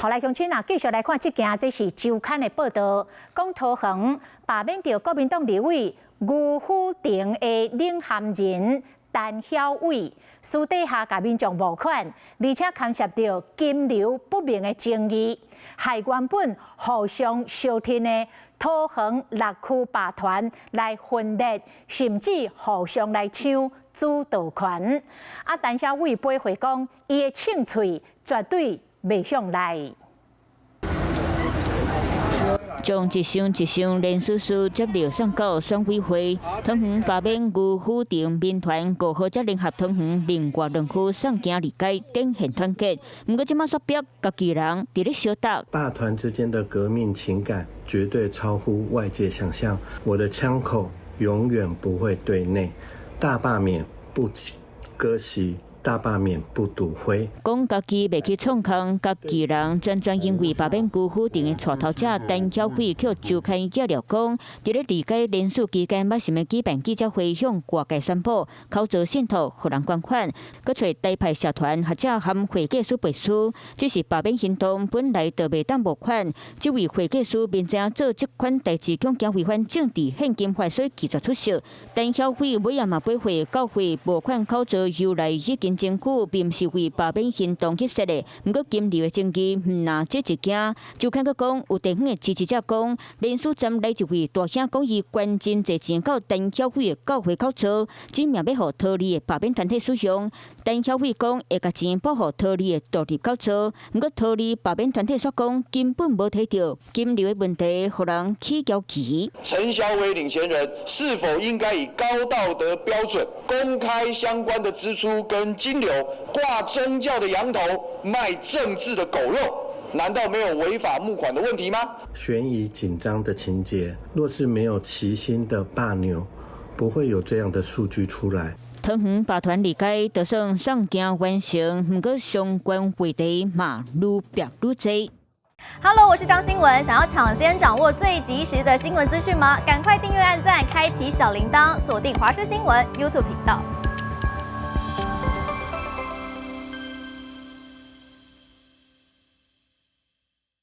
好來，鄉親啊，繼續來看這件，這是周刊的報道，講桃園罷免著國民黨立委牛虎亭的領銜人陳曉偉，私底下共民眾募款，而且牽涉著金流不明的爭議，害原本互相相挺的桃園六區罷團來分裂，甚至互相來搶主導權。啊，陳曉偉回回講，伊的銃喙絕對袂向內。將一箱一箱連絲絲接料送到選委會，桃園罷免牛虎亭民團5號才聯合桃園另外兩區送京二階展現團結。毋過這馬煞逼家己人佇咧相鬥。罷團之間的革命情感絕對超乎外界想象。我的槍口永遠不會對內，大罷免不割席。大罷免不篤灰，講家己袂去創空，家己人專專因為罷免牛虎亭的帶頭者陳曉偉去周刊揭料講，佇咧二階連署期間，捌想欲舉辦記者會向外界宣布口座信託予人捐款，閣揣台派社團學者含會計師背書，只是罷免行動本來就袂當募款，這位會計師明知影做這款代誌，恐驚違反政治獻金法，所以拒絕出席。陳曉偉尾仔嘛背會教會募款口座由來已經真久，並毋是為罷免行動去設的。毋過金流的爭議毋若這一件，周刊閣講有地方的支持者講，連署站來一位大兄講伊捐真濟錢到陳曉偉的教會口座，指名欲予桃里的罷免團體使用。陳曉偉講會共錢補予桃里的獨立口座，毋過桃里罷免團體煞講根本無提著金流的問題，予人起交期。陳曉偉領銜人是否應該以高道德標準公開相關的支出跟金流，掛宗教的羊頭賣政治的狗肉，難道沒有違法募款的問題嗎？懸疑緊張的情節，若是沒有齊心的罷牛，不會有這樣的數據出來。桃園罷團二階就算送件完成，毋過相關話題嘛愈逼愈濟。 Hello，我是張新文，想要搶先掌握最及時的新聞資訊嗎？趕快訂閱、按讚、開啟小鈴鐺，鎖定華視新聞 YouTube 頻道。